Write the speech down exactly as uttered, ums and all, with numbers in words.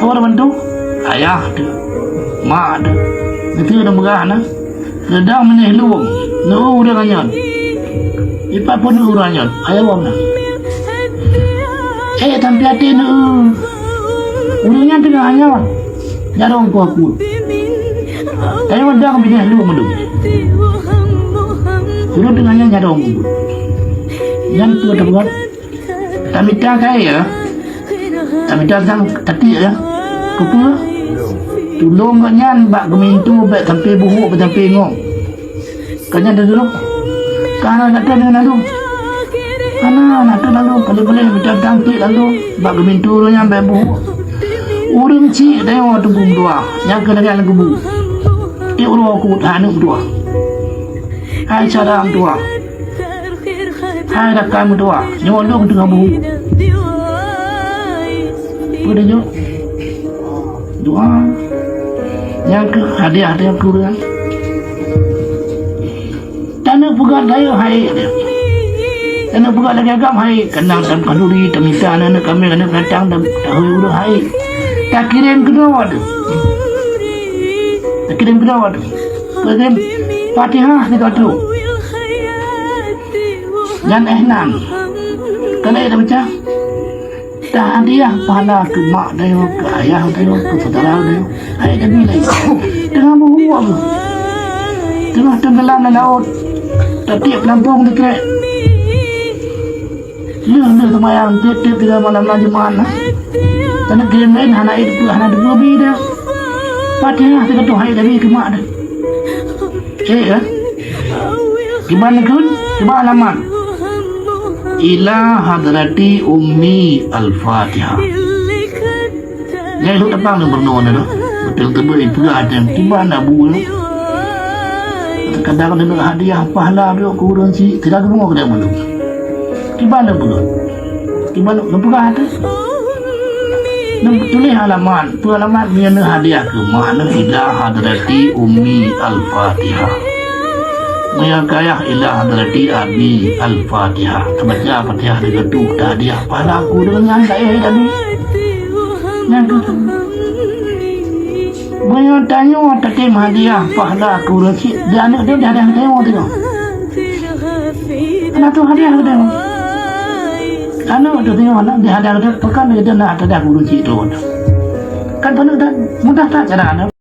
Awak bantu, ayah tu, mak tu. Itu dah peugah na. Sedang meuneh lueng, neu ureueng nyan. Ipat pun neu ureueng nyan, ayah wang na. Eh, tapi hati neu. Ureueng nyan teungoh nyan. Nyarong ku aku. Tapi wadang meuneh lueng dulu. Ureueng teungoh nyan nyarong ku. Nyan tu dah buat. Tamita kayèe, ya. Tamita sang tatiek, ya. Keupeue? Tulông geuh nyan bak geumintu bèk sampoe buhuk, bèk sampoe ngong. Ka nyan teuh dulu. Ka hana gata deungon lalu. Hana, hana teuh lalu. Paléng-paléng mita tang tiek lalu. Bak geumintu nyan bèk buhuk. Ureueng chik tanyoe teungku meutuah. Nyang keuneuk lam kubu. Tiek uroe ku hana meutuah. Hai syedara meutuah. Hai rakan meutuah, nyoe lôn teungoh buhuk. Peue jeuet? Doa. Nyang keuh hadiah teuh keu ureueng. Taneuk peugah dayeuh hai. Taneuk peugah lagèe agam hai. Keunong tam khanduri, tamita aneuk-aneuk kaméng, aneuk binatang, tam tahui ureueng hai. Takirém keudroe teuh. Takirém keudroe teuh. Peugah Fatihah sigoe trok. Nyan éh nan. Keuneuk tabaca. Tahadiah pahala keu mak tanyoe, keu ayah tanyoe, keu syedara tanyoe. Hai Nabi laén. Teungoh buhuk. Teungoh teunggelam lam laôt. Tatiek peulampông dikeue. Lheueh-lheueh seumayang tiep-tiep tiga malam lam Jumat na. Taneuk kirém laén hana ék teupeue, hana teupeue bi dah. Fatihah sigoe trok hai Nabi keu mak dah. Ék, eh? Kiban neukheun, kiban alamat. Ila hadrati ummi al-Fatihah. Nyang lhok tapang lôn peurunoe nyoe. Beutôi teubeue ipeugah até kiban na bu nyoe. Kadang deungon hadiah pahala brok keu ureueng chik, sira geungoe keu ureueng. Kiban lôn peugah. Kiban lôn peugah até. Lôn tuléh alamat, peue alamat meunyoe hadiah keu mak nyoe ila hadrati ummi al-Fatihah. Meunyoe keu ayah ila hadrati abi al-Fatihah. Tabaca Fatihah lagèe tu, tahadiah pahala keu ureueng nyan ka éh tadi. Nyan keuh. Meunyoe tanyoe tatem hadiah pahala keu ureueng chik, di aneuk teuh dihadiah keu tanyoe teuh. Aneuk teuh hadiah keu tanyoe. Aneuk teuh tanyoe aneuk dihadiah keu tanyoe, peue kan lagèe na hadiah keu ureueng chik teuh. Kan paneuk that, mudah that cara aneuk.